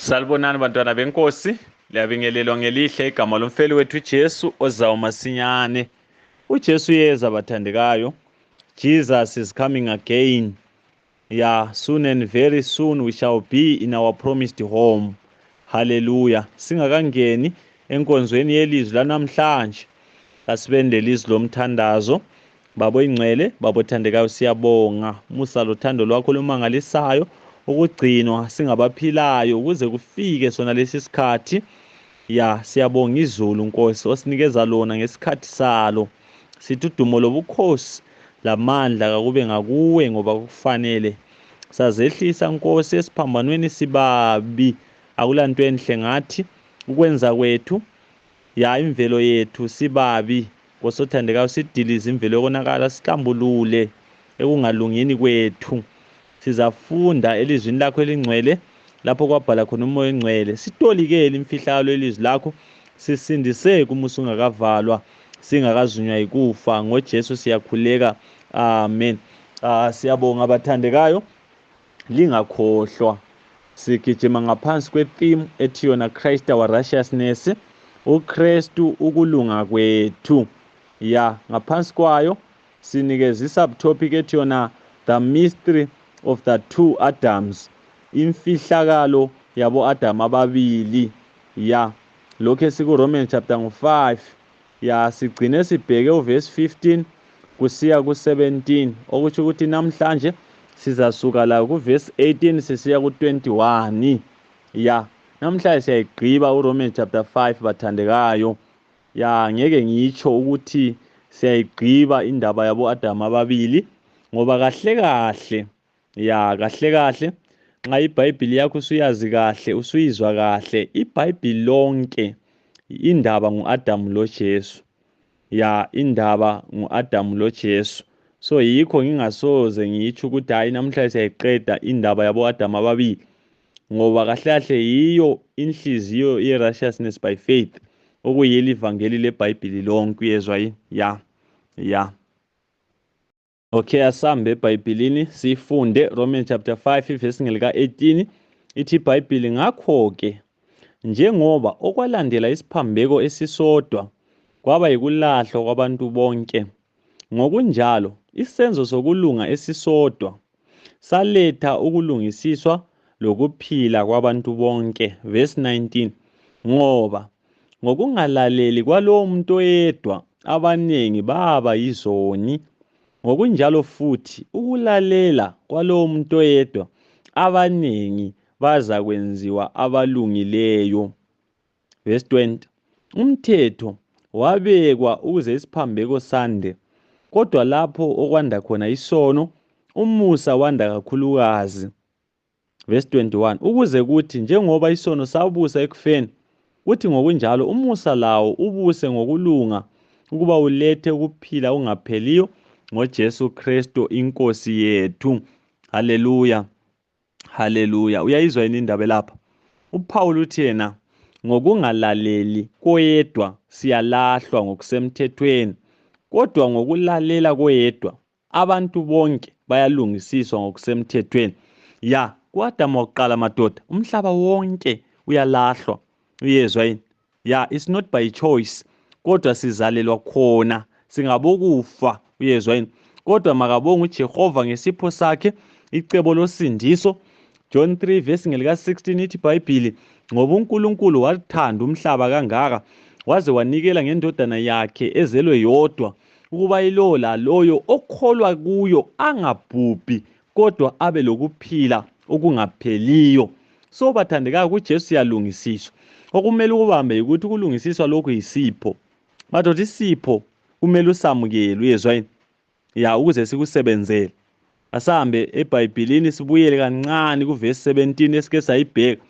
Salibonani bantwana benkosi, liyabingelelwa ngelihle igama lomfeli wethu uJesu ozayo masinyane. uJesu uyeza bathandekayo. Jesus is coming again. Yeah, soon and very soon we shall be in our promised home. Hallelujah. Singakangeni enkonzweni yelizwi lanamhlanje, asibende lelizwi lomthandazo. Babo ingcwele, babo thandekayo, siyabonga musa lothando lwakho lumangalisayo ukugcinwa singabaphilayo ukuze kufike sona lesi sikhathi. Ya, siyabonga izulu Nkosi osinikeza lona ngesikhathi salo. Sithi udumo lobukhosi lamandla kakube ngakuwe ngoba kufanele. Sazehlisa Nkosi esiphambanweni sibabi, akulanto enhle ngathi ukwenza kwethu ya imvelo yethu sibabi. Nkosi othandekayo, sidilize imvelo yokonakala, sihlambulule ekungalungini kwethu. Sizafunda elizwini lakho elingcwele lapho kwabhala khona umoya engcwele. Sitolikele imfihlakalo yelizwi lakho, sisindiseke umusa ungakavalwa, singakazunywa yikufa. NgoJesu siyakhuleka, amen. Siyabonga bathandekayo, lingakhohlwa sigijima ngaphansi kwetheme ethi yona Christ our righteousness, uKristu ukulunga kwethu. Ya, ngaphansi kwayo sinikeza isubtopic ethi yona the mystery of the two Adams, imfihlakalo yabo Adam ababili. Ya, lokho esikuRomans chapter 5. Ya, sigcine sibheke uverse 15 kusiya ku17, okuthi ukuthi namhlanje sizasuka la kuverse 18 sisiya ku21. Ya, namhlanje siyayigqiba uRomans chapter 5 bathandekayo. Ya, ngeke ngitsho ukuthi siyayigqiba indaba yabo Adam ababili ngoba kahle kahle nxa iBhayibheli yakho usuyazi kahle, usuyizwa kahle, iBhayibheli lonke indaba nguAdam loJesu. Ya, indaba nguAdam loJesu. So yikho ngingasoze ngitsho ukuthi hayi namhlanje siyayiqeda indaba yabo Adam ababili, ngoba kahle kahle yiyo inhliziyo ye-righteousness by faith, okuyilo ivangeli leBhayibheli lonke. Uyezwa yini? Ya. Okay, asambe eBhayibhelini sifunde Romans chapter 5 verse ngelika18. Ithi iBhayibheli, ngakho-ke njengoba okwalandela isiphambeko esisodwa kwaba yikulahlwa kwabantu bonke, ngokunjalo isenzo sokulunga esisodwa saletha ukulungisiswa lokuphila kwabantu bonke. Verse 19, ngoba ngokungalaleli kwalowo muntu oyedwa abanengi baba yizoni, ngokunjalo futhi ukulalela kwalowo muntu oyedwa abanengi baza kwenziwa abalungileyo. Verse 20, umthetho wabekwa ukuze isiphambeko sande, kodwa lapho okwanda khona isono umusa wanda kakhulukazi. Verse 21, ukuze kuthi njengoba isono sabusa ekufeni, kuthi ngokunjalo umusa lawo ubuse ngokulunga, ukuba ulethe ukuphila ungapheliyo ngoJesu Kristu inkosi yethu. Haleluya. Uyayizwa yini indaba lapha? uPaul uthi yena ngokungalaleli koyedwa siyalahlwa ngokusemthethweni, kodwa ngokulalela koyedwa abantu bonke bayalungisiswa ngokusemthethweni. Ya, kuAdamu wakuqala madoda, umhlaba wonke uyalahlwa. Uyezwa yini? Ya, it's not by choice, kodwa sizalelwa khona singabokufa. Uyezwa yini? Kodwa makabonga uJehova ngesipho sakhe, icebo losindiso. John 3 verse ngelika16 ithi iBhayibheli, ngoba uNkulunkulu wathanda umhlaba kangaka waze wanikela ngendodana yakhe ezelwe yodwa, ukuba yilowo laloyo okholwa kuyo angabhubhi kodwa abe lokuphila okungapheliyo. So bathandekayo, kuJesu siyalungisiswa. Okumele ukubambe ukuthi ukulungisiswa lokhu yisipho. Madoda, isipho kumele usamukele. Uyezwa yini? Ya, ukuze sikusebenzele. Asahambe eBhayibhelini sibuyele kancane kuverse 17 esike sayibheka.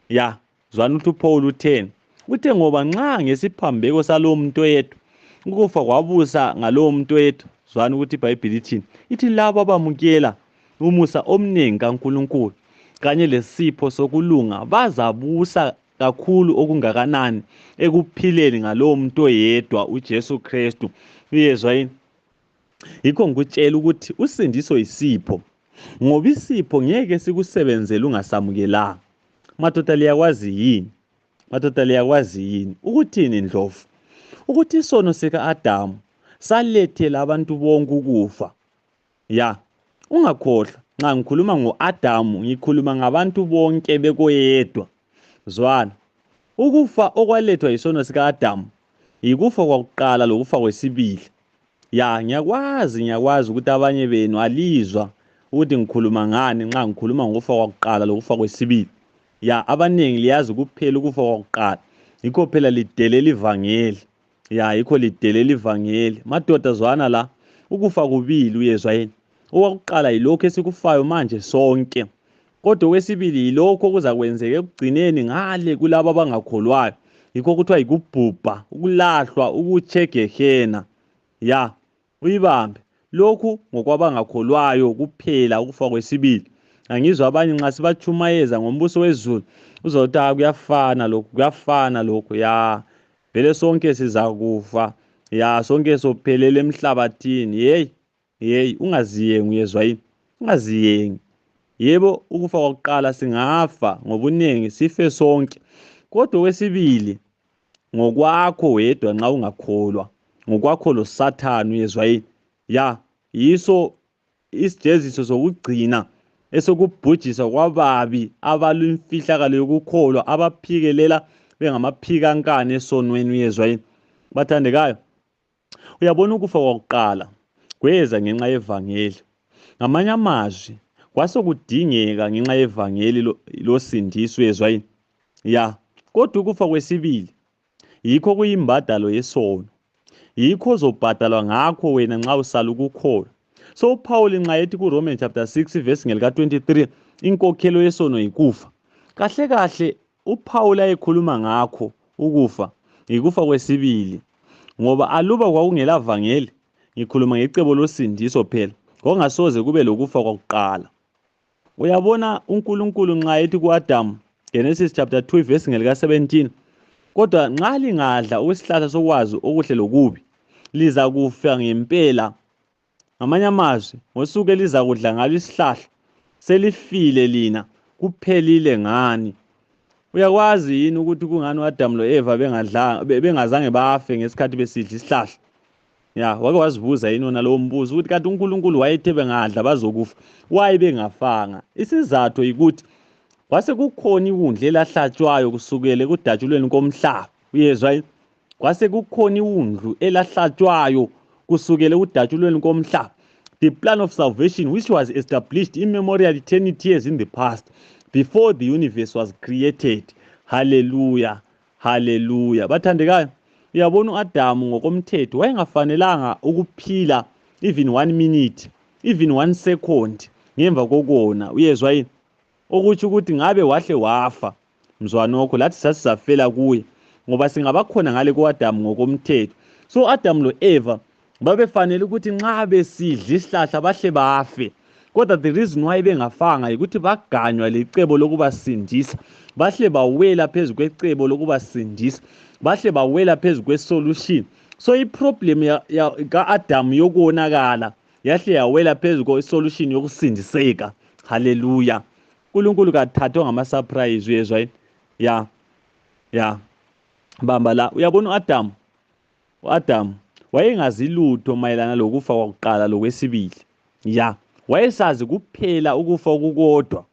Ya, zwana ukuthi uPaul utheni. Uthe ngoba nxa ngesiphambeko salowo muntu oyedwa ukufa kwabusa ngalowo muntu oyedwa, zwana ukuthi iBhayibheli ithini. Ithi labo abamukela umusa omningi kaNkulunkulu kanye lesipho sokulunga bazabusa kakhulu okungakanani ekuphileni ngalowo muntu oyedwa, uJesu Kristu. Uyezwa yini? Yikho ngikutshela ukuthi usindiso yisipho, ngoba isipho ngeke sikusebenzele ungasamukelanga. Madoda liyakwazi yini? Madoda liyakwazi yini? Ukuthini Ndlovu? Ukuthi isono sika-Adamu salethela abantu bonke ukufa. Ya, ungakhohlwa, nxa ngikhuluma ngo-Adamu ngikhuluma ngabantu bonke bekoyedwa. Zwana, ukufa okwalethwa yisono sika-Adamu yikufa kwakuqala lokufa kwesibili. Ya, ngiyakwazi ukuthi abanye benu alizwa ukuthi ngikhuluma ngani nxa ngikhuluma ngokufa kwakuqala lokufa kwesibili. Ya, abaningi liyazi kuphela ukufa kwakuqala. Yikho phela lidelela ivangeli. Ya, yikho lidelela ivangeli. Madoda zwana la, ukufa kubili uyezwa yini? Okwakuqala yilokho esikufayo manje sonke. Kodwa okwesibili yilokho okuzakwenzeka ekugcineni ngale kulabo abangakholwayo. Yikho kuthiwa yikubhubha, ukulahlwa, ukutsha egehena. Ya, uyibambe. Lokhu ngokwabangakholwayo kuphela ukufa kwesibili. Angizwa abanye nxa sibatshumayeza ngombuso wezulu uzothi kuyafana lokhu. Ya, vele sonke sizakufa. Ya, sonke sophelele emhlabathini. Hey, ungaziyengi uyezwa yini? Ungaziyengi. Yebo, ukufa kwakuqala singafa ngobunengi sife sonke. Kodwa kwesibili ngokwakho wedwa nxa ungakholwa, ngokwakho lo Sathane uyezwa yini? Ya, yiso isijeziso sokugcina esokubhujiswa kwababi abalwimfihlakalo yokukholwa abaphikelela bengamaphikankani esonweni uyezwa yini? Bathandekayo, uyabona ukufa kwakuqala kweza ngenxa yevangeli. Ngamanye amazwi kwasokudingeka ngenxa yevangeli losindiso uyezwa yini? Ya, kodwa ukufa kwesibili yikho kuyimbadalo yesono. Yikho ozobhadalwa ngakho wena nxa usala ukukholwa. So uPaul nxa ethi kuRomans chapter 6 verse ngelika-23 inkokhelo yesono yikufa. Kahle kahle uPaul ayekhuluma ngakho ukufa yikufa kwesibili. Ngoba aluba kwakungela vangeli, ngikhuluma ngecebo losindiso phela, kwakungasoze kube lokufa kwakuqala. Uyabona uNkulunkulu nxa ethi ku-Adamu Genesis chapter 2 verse ngelika-17, kodwa nxa lingadla okwesihlahla sokwazi okuhle lokubi liza kufa ngempela. Ngamanye amazwi, ngosuku elizakudla ngalo isihlahla selifile lina, kuphelile ngani. Uyakwazi yini ukuthi kungani uAdamu lo-Eva bengazange bafe ngesikhathi besidla isihlahla? Ya, wake wazibuza yini wona lowo mbuzo ukuthi kanti uNkulunkulu wayethe bengadla bazokufa, waye bengafanga? Isizathu yikuthi kwase kukhona iwundlu elahlatshwayo kusukela ekudatshulweni komhlaba. Uyezwa yini? Kwase kukhona iwundlu elahlatshwayo kusukela ekudatshulweni komhlaba. The plan of salvation which was established immemorial eternity years in the past before the universe was created. Hallelujah, hallelujah. Bathandekayo, uyabona uAdamu ngokomthetho wayengafanelanga ukuphila even 1 minute, even 1 second ngemva kokona. Uyezwa yini? Okuthi ukuthi ngabe wahle wafa mzwanokho lathi sasizafela kuye, ngoba singabakhona ngale kuAdamu ngokomthetho. So Adamu lo-Eva babefanele ukuthi nxa besidla isihlahla bahle bafe. Kodwa the reason why bengafanga yikuthi baganywa lecebo lokubasindisa, bahle bawela phezu kwecebo lokubasindisa, bahle bawela phezu kwesolution. So iproblem ka-Adamu yokonakala yahle yawela phezu kwesolution yokusindiseka. Hallelujah. uNkulunkulu kathathwa ngama-surprise uyezwa yini? Ya, bamba la. Uyabona uAdamu wayengazi lutho mayelana lokufa kwakuqala lokwesibili. Ya, wayesazi kuphela ukufa okukodwa,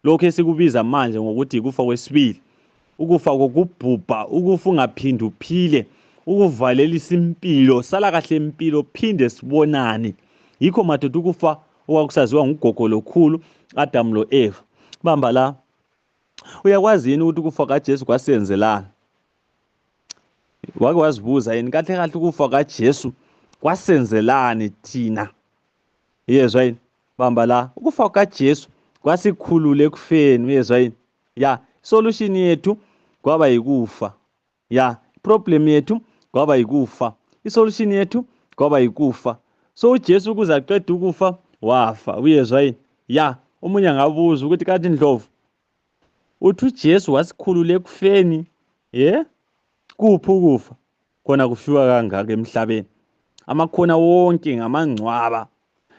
lokho esikubiza manje ngokuthi ikufa kwesibili, ukufa kokubhubha, ukufa ungaphindi uphile, ukuvalelisa impilo, sala kahle impilo phinde sibonane. Yikho madoda ukufa okwakusaziwa ngugogo lokhulu Adamu lo-Eva. Bamba la. Uyakwazi yini ukuthi ukufa kaJesu kwasenzelana? Wake wazibuza yini kahle kahle ukufa kaJesu kwasenzelani thina? Uyezwa yini? Bamba la. Ukufa kaJesu kwasikhulula ekufeni. Uyezwa yini? Ya, solution yethu kwaba yikufa. Ya, problem yethu kwaba yikufa. Isolution yethu kwaba yikufa. So uJesu kuze aqede ukufa wafa. Uyezwa yini? Ya, omunye angabuza ukuthi kanti Ndlovu uthi uJesu wasikhulula ekufeni, kuphi ukufa? Khona kufiwa kangaka emhlabeni. Amakhona wonke ngamangcwaba.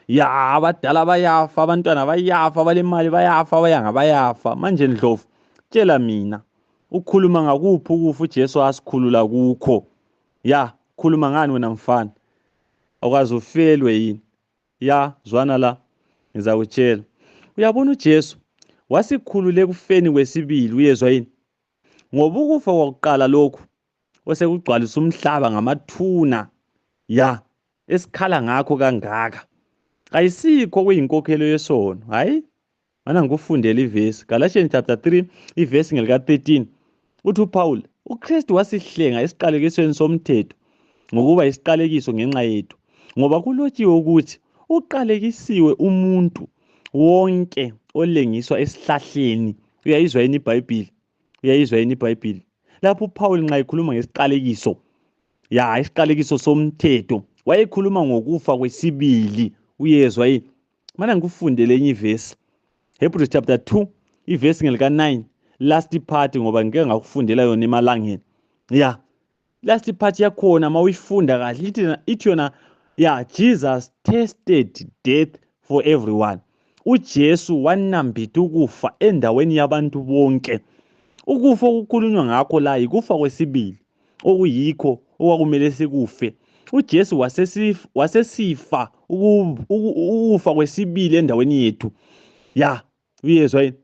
Ya, abadala bayafa, abantwana bayafa, abalemali bayafa, abayanga bayafa. Manje Ndlovu tshela mina ukhuluma ngakuphi ukufa uJesu asikhulula kukho? Ya, khuluma ngani wena mfana? Awukaze ufelwe yini? Ya, zwana la, ngizakutshela. Uyabona uJesu wasikhulule kufeni kwesibili, uyezwa yini? Ngoba ukufa kwakuqala lokhu osekugcwalisa umhlaba ngamathuna, ya, esikhala ngakho kangaka, ayisikho kuyinkokhelo yesono. Hayi, mana ngikufundela ivesi Galatians chapter 3 ivesi ngelika 13. Uthi uPaul, uKristu wasihlenga esiqalekisweni somthetho ngokuba isiqalekiso ngenxa yethu, ngoba kulotshiwe ukuthi uqalekisiwe umuntu wonke olengiswa esihlahleni. Uyayizwa yini iBhayibheli? Uyayizwa yini iBhayibheli? Lapho uPaul nxa ekhuluma ngesiqalekiso, ya, isiqalekiso somthetho, wayekhuluma ngokufa kwesibili. Uyezwa yini? Mana ngikufundele enye ivesi Hebrews chapter 2 ivesi ngelika 9, last part, ngoba ngike ngakufundela yona emalangeni. Ya, last part yakhona mawuyifunda kahle ithi yona, ya, Jesus tasted death for everyone. uJesu wanambitha ukufa endaweni yabantu bonke. Ukufa okukhulunywa ngakho la yikufa kwesibili, okuyikho okwakumele sikufe. uJesu wasesifa ukufa kwesibili endaweni yethu. Ya, uyezwa yini?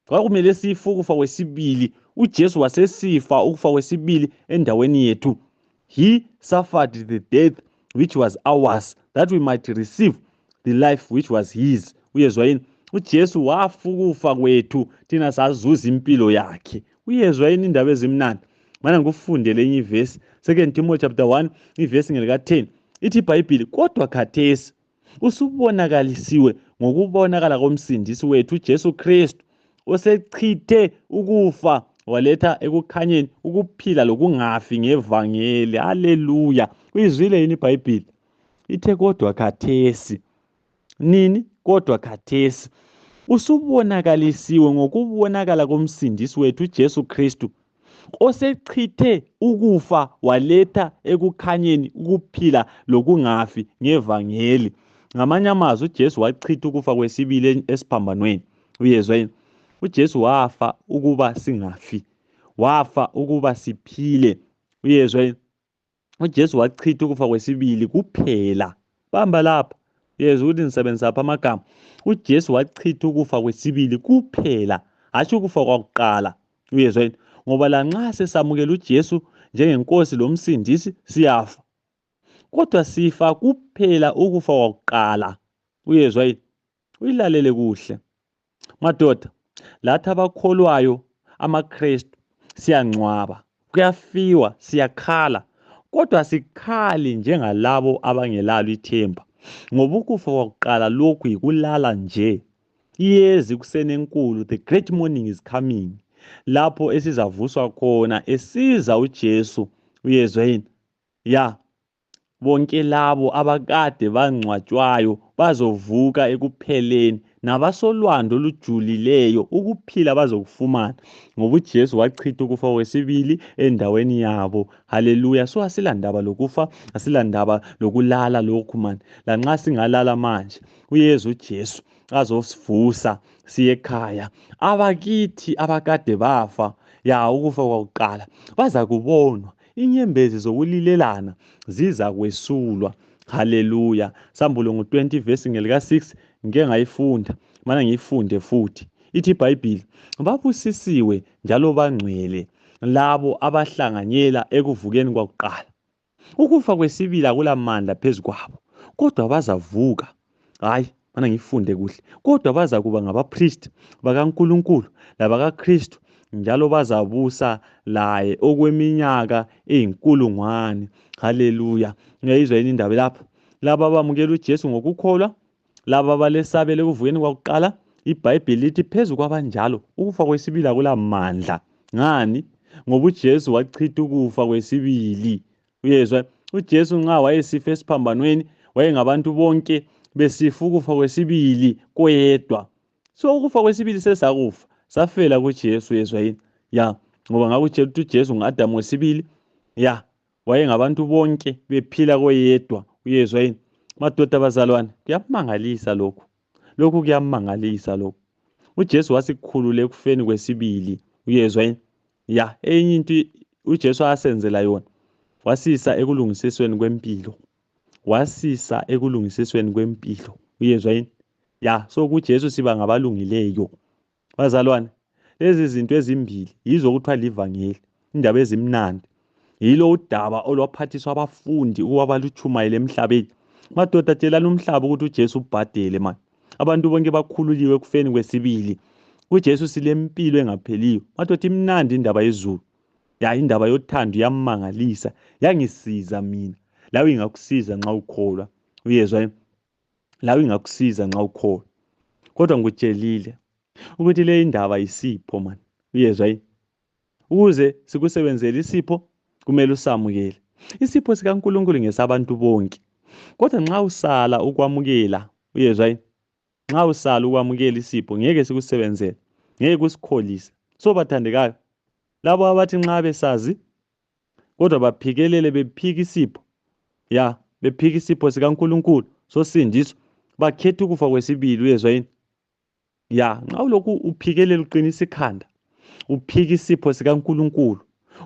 Kwakumele sifa ukufa kwesibili, uJesu wasesifa ukufa kwesibili endaweni yethu. He suffered the death which was ours, that we might receive the life which was his. Uyezwa yini? uJesu wafa ukufa kwethu thina sazuza impilo yakhe. Uyezwa yini indaba ezimnandi? Mana ngikufundele enye ivesi 2 Timothy chapter 1 ivesi ngelika 10. Ithi iBhayibheli, kodwa khathesi usubonakalisiwe ngokubonakala komsindisi wethu uJesu Kristu, osechithe ukufa waletha ekukhanyeni ukuphila lokungafi ngevangeli. Haleluya! Uyizwile yini iBhayibheli? Ithe kodwa khathesi. Nini? Kodwa khathesi usubonakalisiwe ngokubonakala komsindisi wethu uJesu Kristu, osechithe ukufa waletha ekukhanyeni ukuphila lokungafi ngevangeli. Ngamanye amazwi, uJesu wachitha ukufa kwesibili esiphambanweni. Uyezwa yini? uJesu wafa ukuba singafi, wafa ukuba siphile. Uyezwa yini? uJesu wachitha ukufa kwesibili kuphela. Bamba lapha. Yezwa ukuthi nisebenzisa apha amagama. uJesu wachitha ukufa kwesibili kuphela, hatshi ukufa kwakuqala. Uyezwa yini? Ngoba lanxa sesamukela uJesu njengenkosi lomsindisi siyafa, kodwa sifa kuphela ukufa kwakuqala. Uyezwa yini? Uyilalele kuhle madoda, lathi abakholwayo amaKristu siyangcwaba, kuyafiwa, siyakhala, kodwa asikhali njengalabo abangelalo ithemba, ngoba ukufa kwakuqala lokhu yikulala nje. Iyezi kuseni enkulu, the great morning is coming, lapho esizavuswa khona esiza uJesu. Uyezwa yini? Ya, bonke labo abakade bangcwatshwayo bazovuka ekupheleni, nabasolwandle olujulileyo ukuphila bazokufumana, ngoba uJesu wachitha ukufa kwesibili endaweni yabo. Haleluya! So asilandaba lokufa, asilandaba lokulala lokhu mani. Lanxa singalala manje, uyeza uJesu azosivusa siye ekhaya. Abakithi abakade bafa, ya, ukufa kwakuqala, baza kubonwa, inyembezi zokulilelana ziza kwesulwa. Haleluya! Sambulo ngo-20 vesi ngelika 6 ngike ngayifunda, mana ngiyifunde futhi. Ithi iBhayibheli, babusisiwe njalo bangcwele labo abahlanganyela ekuvukeni kwakuqala. Ukufa kwesibili akulamandla phezu kwabo, kodwa bazavuka. Hayi, mana ngifunde kuhle. Kodwa baza kuba ngabapristi bakaNkulunkulu labakaKristu, njalo bazabusa laye okweminyaka eyinkulungwane. Haleluya! Ngiyayizwa yini indaba lapha? Laba abamukela uJesu ngokukholwa, laba balesabela ekuvukeni kwakuqala, iBhayibheli lithi phezu kwabanjalo ukufa kwesibili akulamandla. Ngani? Ngoba uJesu wachitha ukufa kwesibili. Uyezwa? uJesu nxa wayesifa esiphambanweni, wayengabantu bonke besifa ukufa kwesibili koyedwa. So ukufa kwesibili sesakufa, safela kuJesu. Uyezwa yini? Ya, ngoba ngakutshela ukuthi uJesu ngu-Adamu wesibili, ya, wayengabantu bonke bephila koyedwa. Uyezwa yini? Madoda bazalwane, kuyamangalisa lokhu. Lokhu kuyamangalisa lokhu. uJesu wasikhulula ekufeni kwesibili. uyezwa yini? Ya, enye into uJesu asenzela yona, wasisa ekulungisisweni kwempilo, wasisa ekulungisisweni kwempilo, uyezwa yini? Ya, so kuJesu siba ngabalungileyo. Bazalwane, lezi zinto ezimbili yizo kuthiwa livangeli, indaba ezimnandi. Yilo udaba olwaphathiswa abafundi ukuba balutshumayele emhlabeni. Madoda, tshelani umhlaba ukuthi uJesu ubhadele mani. Abantu bonke bakhululiwe ekufeni kwesibili. UJesu silempilo engapheliyo. Madoda, imnandi indaba yezulu. Ya, indaba yothando iyamangalisa, yangisiza mina. Lawe ingakusiza nxa ukholwa. Uyezwa yini? Lawe ingakusiza nxa ukholwa. Kodwa ngikutshelile ukuthi le indaba isipho mani. Uyezwa yini? Ukuze sikusebenzele isipho kumele usamukele. Isipho sikaNkulunkulu ngesabantu bonke. Kodwa nxa usala ukwamukela, uyezwa yini? Nxa usala ukwamukela isipho ngeke sikusebenzele, ngeke kusikholise. So bathandekayo, labo abathi nxa besazi kodwa baphikelele bephika isipho, ya, bephika isipho sikaNkulunkulu sosindiswa, bakhetha ukufa kwesibili. Uyezwa yini? Ya, nxa ulokhu uphikelela uqinisa ikhanda, uphika isipho sikaNkulunkulu,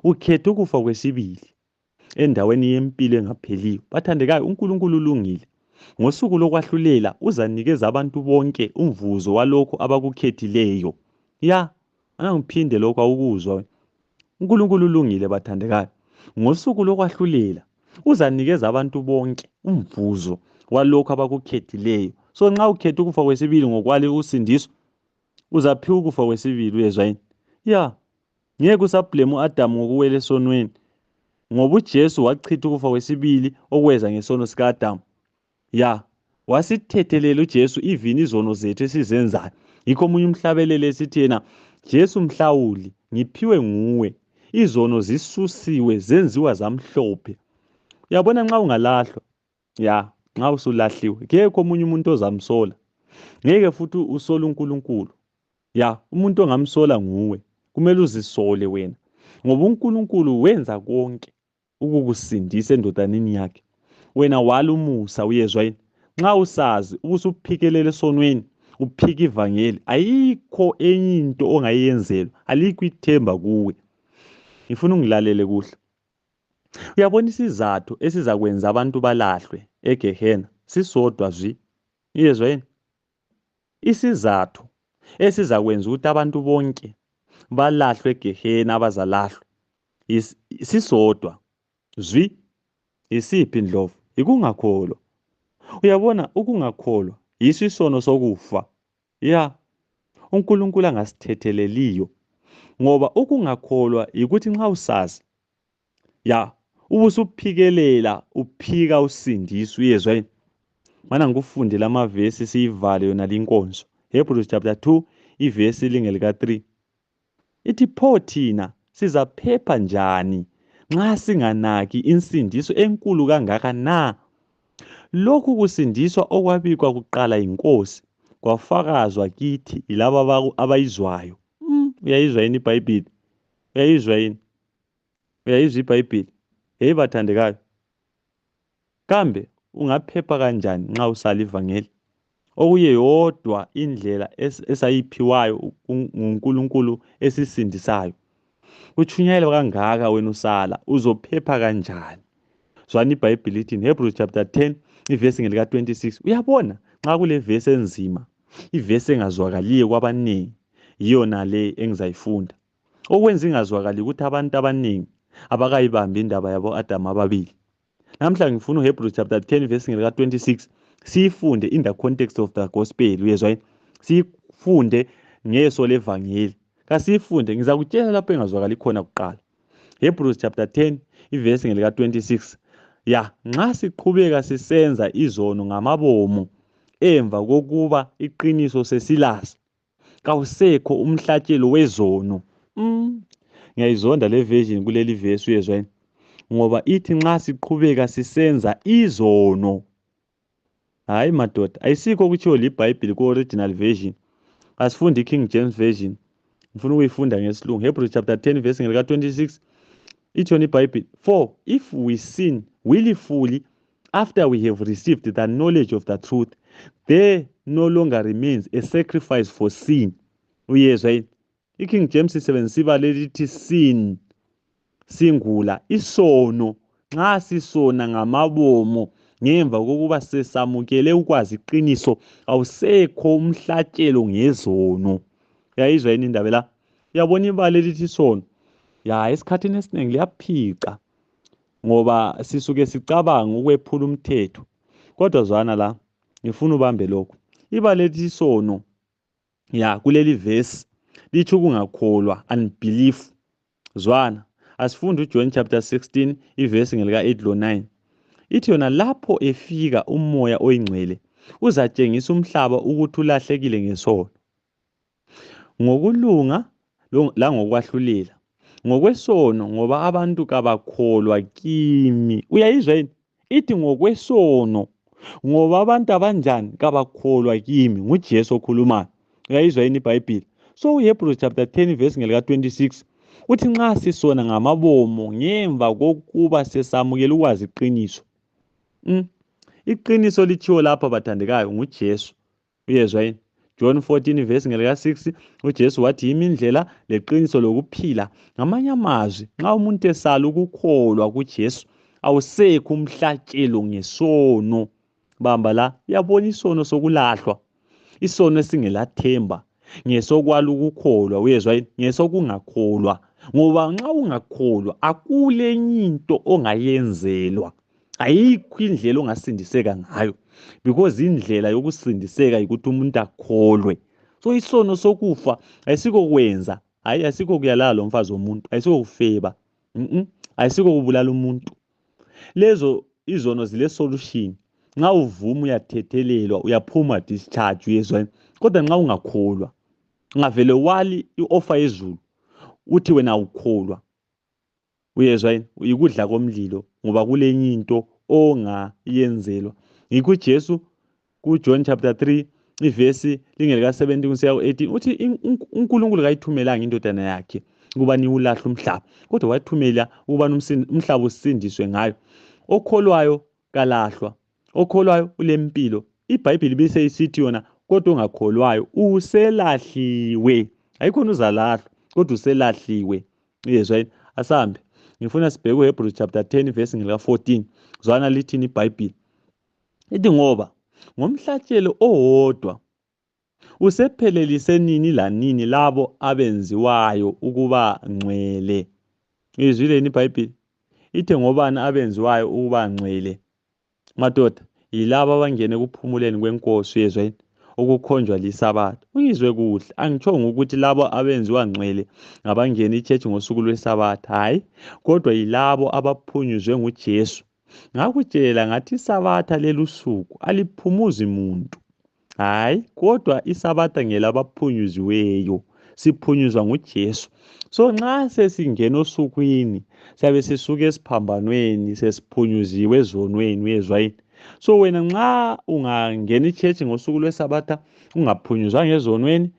ukhetha ukufa kwesibili endaweni yempilo engapheliyo. Bathandekayo, uNkulunkulu ulungile. Ngosuku lokwahlulela uzanikeza abantu bonke umvuzo walokho abakukhethileyo. Ya, angiphinde lokho awukuzwa. uNkulunkulu ulungile bathandekayo. Ngosuku lokwahlulela uzanikeza abantu bonke umvuzo walokho abakukhethileyo. So nxa ukhetha ukufa kwesibili ngokwale usindiswa, uzaphiwa ukufa kwesibili. Uyezwa yini? Ya, ngeke usablame u-Adamu ngokuwela esonweni, ngoba uJesu wachitha ukufa kwesibili okweza ngesono sika-Adamu. Ya, wasithethelela uJesu even izono zethu esizenzayo. Yikho omunye umhlabeleli esithi yena, Jesu mhlawuli, ngiphiwe nguwe, izono zisusiwe zenziwa zamhlophe. Uyabona, nxa ungalahlwa, ya, nxa usulahliwe, ngekho omunye umuntu ozamsola, ngeke futhi usola uNkulunkulu. Ya, umuntu ongamsola nguwe, kumele uzisole wena, ngoba uNkulunkulu wenza konke ukukusindisa endodaneni yakhe. Wena wala umusa. Uyezwa yini? Nxa usazi ubusuphikelele esonweni, uphika ivangeli, ayikho enye into ongayenzelwa, alikho ithemba kuwe. Ngifuna ungilalele kuhle. Uyabona isizathu esizakwenza abantu balahlwe eGehena sisodwa zwi. Uyezwa yini? Isizathu esizakwenza ukuthi abantu bonke balahlwe eGehena abazalahlwa sisodwa zwi. Isiphi Ndlovu? Ikungakholwa. Uyabona, ukungakholwa yiso isono sokufa. Ya, uNkulunkulu angasithetheleliyo, ngoba ukungakholwa yikuthi nxa usazi, ya, ubusuphikelela uphika usindiswa. Uyezwa yini? Mana ngikufundele amavesi siyivale yona linkonzo. Hebrews chapter 2 ivesi lingelika 3. Ithi pho thina sizaphepha njani nxa singanaki insindiso enkulu kangaka na? Lokhu kusindiswa okwabikwa kuqala inkosi kwafakazwa kithi yilabo abayizwayo. Uyayizwa yini iBhayibheli? Uyayizwa yini? Uyayizwa iBhayibheli? Hey bathandekayo, kambe ungaphepha kanjani nxa usala ivangeli? Okuye yodwa indlela esayiphiwayo nguNkulunkulu esisindisayo. Utshunyayelwa kangaka wena usala, uzophepha kanjani? Zwana iBhayibheli lithi Hebrews chapter 10 ivesi ngelika 26. Uyabona, nxa kule vesi enzima, ivesi engazwakaliyo kwabanengi, yiyona le engizayifunda. Okwenza ingazwakali ukuthi abantu abanengi abakayibambi indaba yabo Adamu ababili. Namhla ngifuna uHebrews chapter 10 verse ngelika 26 siyifunde in the context of the gospel. Uyezwa yini? Siyifunde ngeso levangeli. Kasiyifunde, ngizakutshela lapho engazwakali khona kuqala. Hebrews chapter 10 ivesi ngelika 26. Ya, nxa siqhubeka sisenza izono ngamabomo emva kokuba iqiniso sesilazi, kawusekho umhlatshelo wezono. Ngiyayizonda le version kuleli verse. Uyezwa yini? Ngoba ithi nxa siqhubeka sisenza izono. Hayi madoda, ayisikho kutshiwo liBhayibheli ku-original version. Asifundi iKing James version, ngifuna ukuyifunda ngesilungu. Hebrews chapter 10 verse ngelika 26 ithi yona iBhayibheli, for if we sin willfully after we have received the knowledge of the truth, there no longer remains a sacrifice for sin. Uyezwa yini? iKing James isebenzisa ibala elithi sin, singula, isono, nxa sisona ngamabomo ngemva kokuba sesamukele ukwazi iqiniso awusekho umhlatshelo ngezono. Uyayizwa yini indaba la? Uyabona ibala elithi isono? Ya, esikhathini esiningi liyaphica ngoba sisuke sicabanga ukwephula umthetho. Kodwa zwana la, ngifuna ubambe lokho. Ibala elithi isono, ya, kuleli verse lithi ukungakholwa, unbelief. Zwana, asifunde uJohn chapter 16 iverse ngelika 8 lo 9. Ithi yona lapho efika umoya oyingcwele uzatshengisa umhlaba ukuthi ulahlekile ngesono, ngokulunga langokwahlulela, ngokwesono ngoba abantu kabakholwa kimi. Uyayizwa yini? Ithi ngokwesono ngoba abantu abanjani kabakholwa kimi. nguJesu okhulumayo. Uyayizwa yini iBhayibheli? So uHebrews chapter 10 verse ngelika 26 uthi nxa sisona ngamabomo ngemva kokuba sesamukela ukwazi iqiniso. Iqiniso lithiwo lapha bathandekayo nguJesu. Uyezwa yini? John 14 verse ngelika 6 uJesu wathi yimi indlela leqiniso lokuphila. Ngamanye amazwi nxa umuntu esala ukukholwa kuJesu awusekho umhlatshelo ngesono. Bamba la, yabona isono sokulahlwa, isono esingelathemba, ngesokwala ukukholwa. Uyezwa yini? Ngesokungakholwa. Ngoba nxa ungakholwa akulenye into ongayenzelwa, ayikho indlela ongasindiseka ngayo, because indlela yokusindiseka ukuthi umuntu akholwe. So isono sokufa ayisikho kwenza, ayisikho kuyalala lo mfazi womuntu, ayisikho kufeba, ayisikho kubulala umuntu. Lezo izono zile solution. Nxa uvuma uyathethelelwa, uyaphuma discharge. Uyezwa yini? Kodwa nxa ungakholwa, ngavele wali i-offer yezulu uthi wena awukholwa, uyezwa yini? Uyikudla komlilo ngoba kulenye into ongayenzelwa. Yikho uJesu kuJohn chapter 3 iverse lingelika 17 kusiya ku-18 uthi uNkulunkulu kayithumelanga indodana yakhe ukuba niwulahle umhlaba, kodwa wathumela ukuba umhlaba usindiswe ngayo. Okholwayo kalahlwa, okholwayo ulempilo. iBhayibheli bise isithi yona kodwa ongakholwayo uselahliwe. Ayikhona uzalahlwa, kodwa uselahliwe. Uyezwa yini? Asambe ngifuna sibheke uHebrews chapter 10 verse ngelika 14. Zwana lithini iBhayibheli? Ithi ngoba ngomhlatshelo owodwa usephelelise nini lanini labo abenziwayo ukuba ngcwele. Izwile yini iBhayibheli? Ithi ngobani abenziwayo ukuba ngcwele? Madoda, yilabo abangene kuphumuleni kwenkosi. Uyezwa yini? Ukukhonjwa liSabatha. Uyizwe kuhle, angitshongo ukuthi labo abenziwa ngcwele ngabangena ichurch ngosuku lweSabatha, hayi, kodwa yilabo abaphunyuzwe nguJesu. Ngakutshela ngathi iSabatha lelusuku aliphumuzi muntu, hayi, kodwa iSabatha ngelabaphunyuziweyo, siphunyuzwa nguJesu. So nxa sesingena osukwini siyabe sisuka esiphambanweni sesiphunyuziwe ezonweni. Uyezwa yini? So wena nxa ungangena ichurch ngosuku lweSabatha ungaphunyuzwa ngezonweni,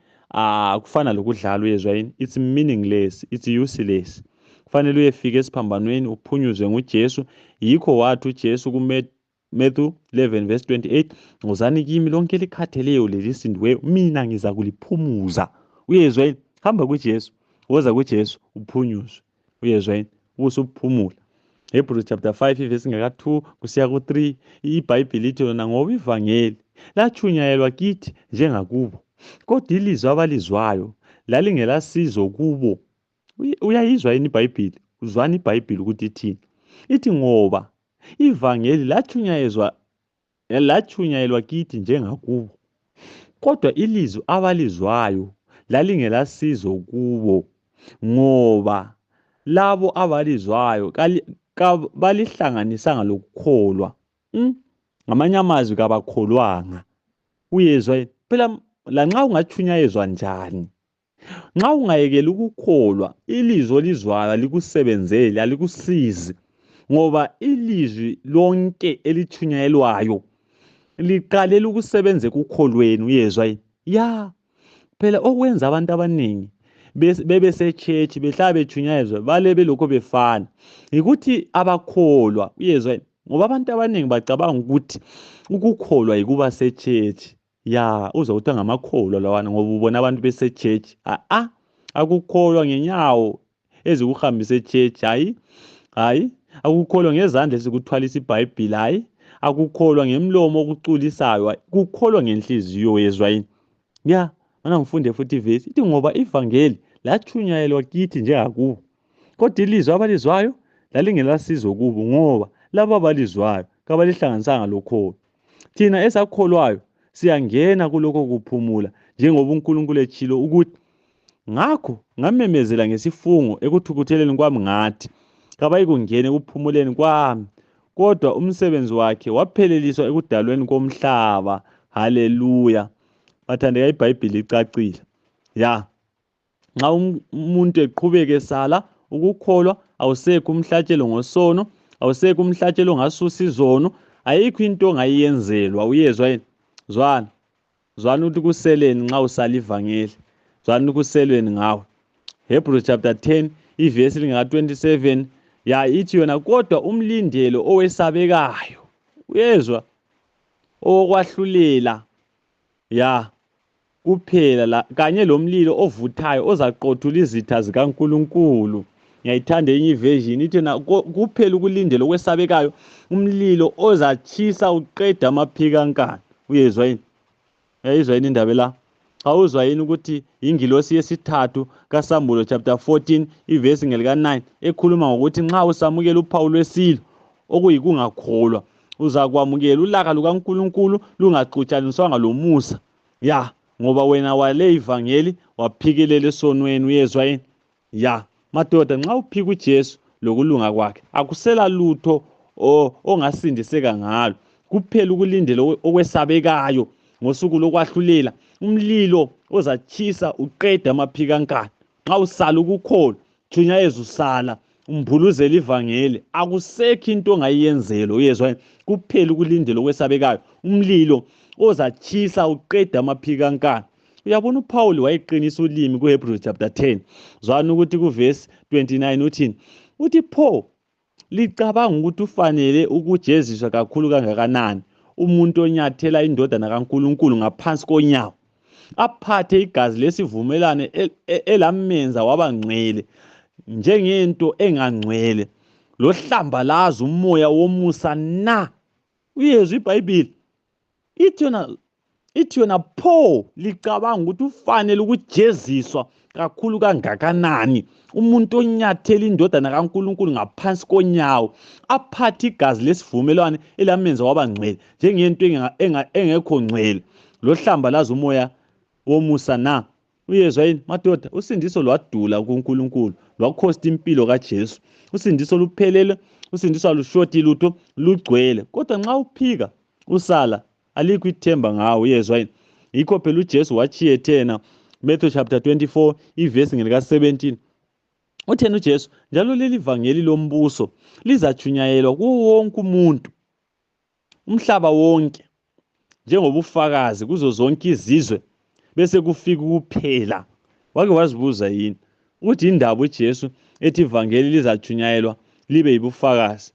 kufana lokudlala. Uyezwa yini? It's meaningless, it's useless. Kufanele uyefika esiphambanweni uphunyuzwe nguJesu. Yikho wathi uJesu kuMatthew 11 verse 28, ngozani kimi lonke likhatheleyo lelisindiweyo, mina ngiza kuliphumuza. Uyezwa yini? Hamba kuJesu, woza kuJesu uphunyuzwe. Uyezwa yini? Usuphumula. Hebrews chapter 5 verse ngaka 2 kusiya ku 3 iBhayibheli lithi yona ngoba ivangeli lachunyayelwa kithi njengakubo, kodwa ilizwi abalizwayo lalingelasizo kubo. Uyayizwa yini iBhayibheli? Uzwani iBhayibheli ukuthi ithini? Ithi ngoba ivangeli lachunyayelwa kithi njengakubo, kodwa ilizwi abalizwayo lalingelasizo kubo, ngoba labo abalizwayo balihlanganisanga lokukholwa. Ngamanye amazwi kabakholwanga. Uyezwa phela lanxa ungachunyayezwa njani, nxa ungayekela ukukholwa, ilizwi olizwayo alikusebenzeli, alikusizi, ngoba ilizwi lonke elichunyayelwayo liqalela ukusebenza ekukholweni. Uyezwa yini? Ya, phela okwenza abantu abaningi bebe sechechi behlala bechunyayezwa bale belokho befana yikuthi abakholwa. Uyezwa yini? Ngoba abantu abaningi bacabanga ukuthi ukukholwa yikuba sechechi. Ya, uzawuthi ngamakholwa lawana ngoba ubona abantu besechechi. akukholwa ngenyawo ezikuhambisa e-church, hayi, akukholwa ngezandla ezikuthwalisa iBhayibhili, hayi, akukholwa ngemlomo okuculisayo, kukholwa ngenhliziyo. Yezwa yini? Ya, mana ngifunde futhi ivesi ithi ngoba ivangeli lachunyayelwa kithi njengakubo, kodwa ilizwi abalizwayo lalingelasizo kubo, ngoba labo abalizwayo kabalihlanganisanga lokholo. Thina esakholwayo siyangena kulokho kuphumula, njengoba uNkulunkulu etshilo ukuthi, ngakho ngamemezela ngesifungo ekuthukutheleni kwami ngathi, kabayikungena ekuphumuleni kwami, kodwa umsebenzi wakhe wapheleliswa ekudalweni komhlaba. Haleluya. Bathandeka, iBhayibhili licacile. Ya, nxa umuntu eqhubeka esala ukukholwa, awusekho umhlatshelo ngosono, awusekho umhlatshelo ongasusa izono, ayikho into ongayenzelwa. Uyezwa yini? Zwana ukuthi kuseleni nxa usala ivangeli, zwana kuselweni ngawe. Hebrews chapter 10 ivesi lingaka-27 ya ithi yona, kodwa umlindelo owesabekayo, uyezwa, okwahlulela ya kuphela kanye lomlilo ovuthayo ozaqothula izitha zikaNkulunkulu. Ngiyayithanda enye iversion ithi na kuphela ukulindela okwesabekayo, umlilo ozatshisa uqeda amaphikankani. Uyezwa yini? Uyayizwa yini indaba la? Awuzwa yini ukuthi ingilosi yesithathu kaSambulo chapter 14 ivesi ngelika-9 ekhuluma ngokuthi nxa usamukela uphawu lwesilo, okuyikungakholwa, uzakwamukela ulaka lukaNkulunkulu lungaxutshaniswanga lomusa. Ya, ngoba wena wale ivangeli waphikelela esonweni. Uyezwa yini? Ya, madoda, nxa uphika uJesu lokulunga kwakhe, akusela lutho ongasindiseka ngalo, kuphela ukulindela okwesabekayo ngosuku lokwahlulela, umlilo ozatshisa uqeda amaphikankani. Nxa usala ukukholwa, thunyayeza usala umphuluzela ivangeli, akusekho into ongayiyenzela. Uyezwa yini? Kuphela ukulindela okwesabekayo, umlilo ozatshisa uqeda amaphikankani. Uyabona, uPawuli wayeqinisa ulimi kuHebrews chapter 10. Zwana ukuthi kuvesi 29 uthini? Uthi, pho licabanga ukuthi ufanele ukujeziswa kakhulu kangakanani umuntu onyathela indodana kaNkulunkulu ngaphansi konyawo, aphathe igazi lesivumelane elamenza wabangcwele njengento engangcwele, lohlambalaza umoya womusa na? Uyezwa iBhayibhili ithi yona, pho licabanga ukuthi ufanele ukujeziswa kakhulu kangakanani umuntu onyathela indodana kaNkulunkulu ngaphansi konyawo, aphathe igazi lesivumelwane elamenza wabangcwele njengento engekho ngcwele, lohlambalaza umoya womusa na? Uyezwa yini madoda? Usindiso lwadula kuNkulunkulu, lwakhosta impilo kaJesu. Usindiso luphelele, usindiso alushoti lutho, lugcwele. Kodwa nxa uphika usala, alikho ithemba ngawo. Uyezwa yini? Yikho phela uJesu watshiye thena, Matthew chapter 24 ivesi ngelika-17. Uthena uJesu, njalo leli vangeli lombuso lizachunyayelwa kuwo wonke umuntu, umhlaba wonke, njengobufakazi kuzo zonke izizwe, bese kufika ukuphela. Wake wazibuza yini ukuthi indaba uJesu ethi ivangeli lizachunyayelwa libe yibufakazi?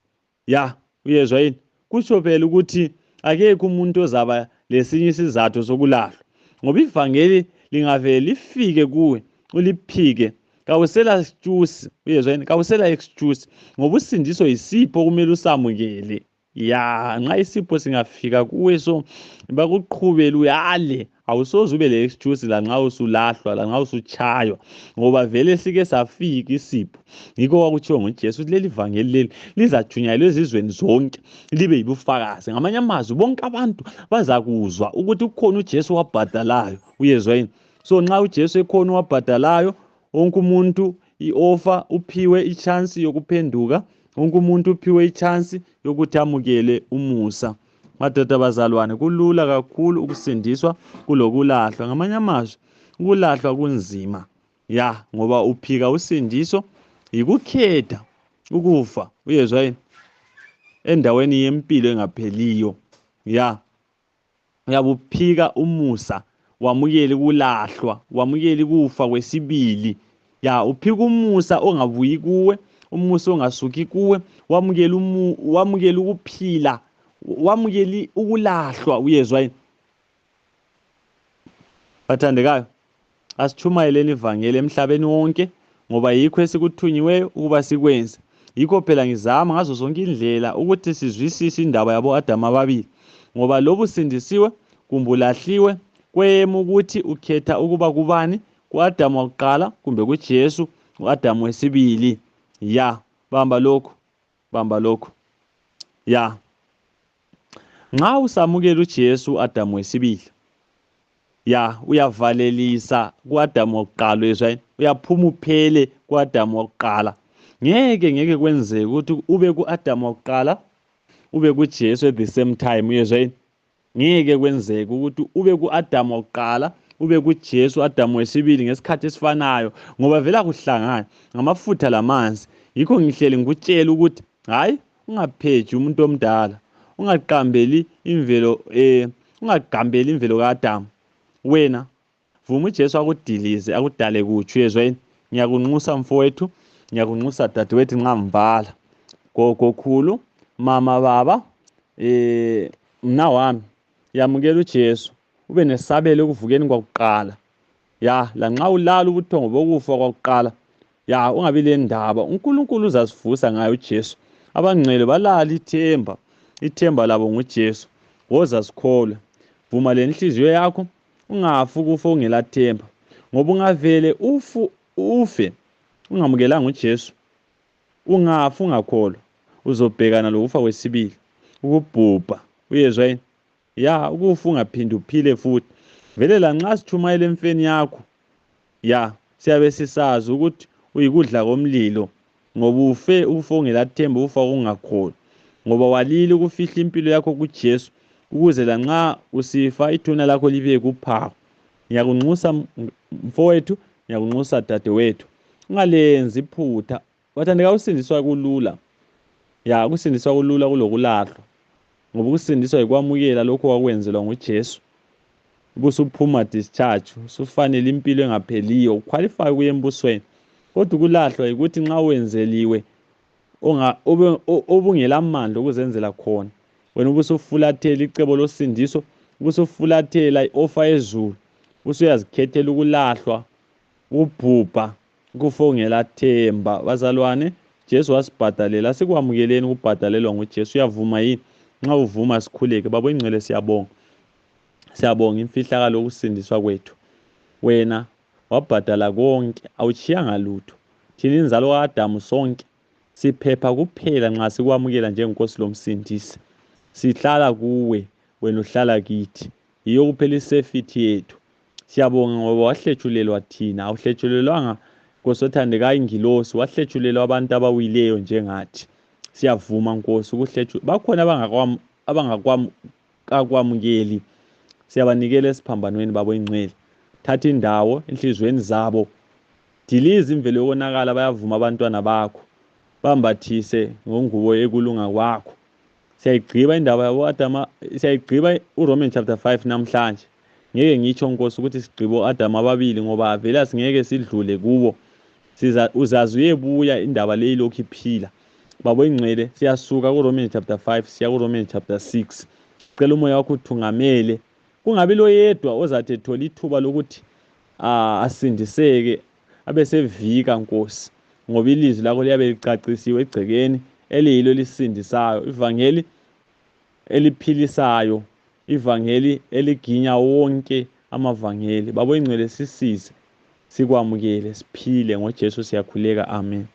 Ya, uyezwa yini? Kutsho phela ukuthi akekho umuntu ozaba lesinye isizathu sokulahlwa, ngoba ivangeli lingavele lifike kuwe uliphike, kawusela excuse. Uyezwa yini? Kawusela excuse, ngoba usindiso yisipho okumele usamukele. Ya, nxa isipho singafika kuwe so bakuqhubela uyale, awusoze ube le excuse la nxa usulahlwa, la nxa usuchaywa, ngoba vele sike safika isipho. Yikho kwakutshiwo nguJesu ukuthi leli vangeli leli lizachunyayelwa ezizweni zonke libe yibufakazi. Ngamanye amazwi, bonke abantu bazakuzwa ukuthi kukhona uJesu wabhadalayo. Uyezwa yini? So nxa uJesu ekhona wabhadalayo, wonke umuntu i-offer uphiwe i-chance yokuphenduka, wonke umuntu uphiwe i-chance yokuthi amukele umusa. Madoda bazalwane, kulula kakhulu ukusindiswa kulokulahlwa. Ngamanye amazwi, ukulahlwa kunzima, ya, ngoba uphika usindiso yikukhetha ukufa. Uyezwa yini? Endaweni yempilo engapheliyo. Ya, uyabuphika umusa, wamukele ukulahlwa, wamukele ukufa kwesibili. Ya, uphika umusa ongabuyi kuwe, umusa ongasuki kuwe, wamukele ukuphila, wamukele ukulahlwa. Uyezwa yini? Bathandekayo, Asithumayeleni ivangeli emhlabeni wonke ngoba yikho esikuthunyiweyo ukuba sikwenze. Yikho phela ngizama ngazo zonke indlela ukuthi sizwisise indaba yabo Adamu ababili, ngoba lobu sindisiwe kumbe ulahliwe, kweyema ukuthi ukhetha ukuba kubani, ku-Adamu wakuqala kumbe kuJesu u-Adamu wesibili. Ya, bamba lokhu, bamba lokhu. Ya, nxa usamukela uJesu u-Adamu wesibili, ya uyavalelisa ku-Adamu wakuqala, uyezwa yini? Uyaphuma uphele ku-Adamu wakuqala. Ngeke kwenzeke ukuthi ube ku-Adamu wakuqala ube kuJesu at the same time, uyezwa yini? Ngeke kwenzeke ukuthi ube ku-Adamu wakuqala ube kuJesu Adamu wesibili ngesikhathi esifanayo, ngoba vela kuhlangana ngamafutha lamanzi. Yikho ngihleli ngikutshela ukuthi hayi, ungapheji umuntu omdala, ungaqambeli imvelo kaAdamu. Wena vuma uJesu akudilize, akudale kutsha, uyezwa yini? Ngiyakunxusa mfowethu, ngiyakunxusa dadewethu Nqamvala, gogo khulu, mama, baba, mna wami, yamukela uJesu, ube nesabelo ekuvukeni kwakuqala. Ya, lanxa ulala ubuthongo bokufa kwakuqala, ya ungabi le ndaba, uNkulunkulu uzasivusa ngayo uJesu. Abangcwele balala ithemba labo nguJesu. Woza sikholwe, vuma le nhliziyo yakho, ungafi ukufa ungelathemba, ngoba ungavele ufe ungamukelanga uJesu, ungafi ungakholwa, uzobhekana lokufa kwesibili, ukubhubha, uyezwa yini? Ya, ukufa ungaphindi uphile futhi. Vele lanxa sithumayela emfeni yakho, ya siyabe sisazi ukuthi uyikudla komlilo, ngoba ufe ukufa ungelathemba, ufa ungakholwa, ngoba walile ukufihla impilo yakho kuJesu, ukuze lanxa usifa ithuna lakho libe kuphawu. Ngiyakunxusa mfowethu, ngiyakunxusa dadewethu, ungalenzi iphutha. Wathandeka, usindiswa kulula. Ya, ukusindiswa kulula kulokulahlwa, ngoba ukusindiswa yikwamukela lokho wakwenzelwa nguJesu. Ubusuphuma discharge, usufanele impilo engapheliyo, uqualify kuye embusweni. Kodwa ukulahlwa yikuthi nxa wenzeliwe obungelamandla okuzenzela khona, wena ubusufulathela icebo losindiso, ubusufulathela i-offer yezulu, usuyazikhethela ukulahlwa, ukubhubha, ukufa ungelathemba. Bazalwane, Jesu wasibhadalela, asikwamukeleni ukubhadalelwa nguJesu. Uyavuma yini? Nxa uvuma sikhuleke. Baba ingcwele, siyabonga imfihlakalo yokusindiswa kwethu. Wena wabhadala konke, awuchiyanga lutho. Thina inzalo ka-Adamu sonke siphepha kuphela nxa sikwamukela njengenkosi lomsindisi. Sihlala kuwe, wena uhlala kithi. Yiyo kuphela isafety yethu. Siyabonga ngoba wahlethulelwa thina, awuhlethulelwanga Nkosi othandekayo ingilosi, wahlethulelwa abantu abawileyo njengathi. Siyavuma Nkosi ukuhlethula. Bakhona abangakakwamukeli, siyabanikela esiphambanweni babo ingcwele. Thatha indawo enhlizweni zabo, diliza imvelo yokonakala. Bayavuma abantwana bakho, bambathise ngongubo ekulunga kwakho. Siyayigqiba indaba yabo Adamu, siyayigqiba uRomans chapter 5 namhlanje. Ngeke ngitsho Nkosi ukuthi sigqibo Adamu ababili, ngoba vele singeke sidlule kubo. Uzazi uyebuya indaba leyi lokhu iphila. Babo ingcwele, siyasuka kuRomans chapter 5 siya kuRomans chapter 6. Cela umoya wakho uthungamele, kungabi lo yedwa ozathi ethola ithuba lokuthi asindiseke abesevika Nkosi, ngoba ilizwi lakho liyabe licacisiwe egcekeni, eliyilo elisindisayo, ivangeli eliphilisayo, ivangeli eliginya wonke amavangeli. Babo ingcwele, sisize, sikwamukele, siphile ngoJesu siyakhuleka. Amen.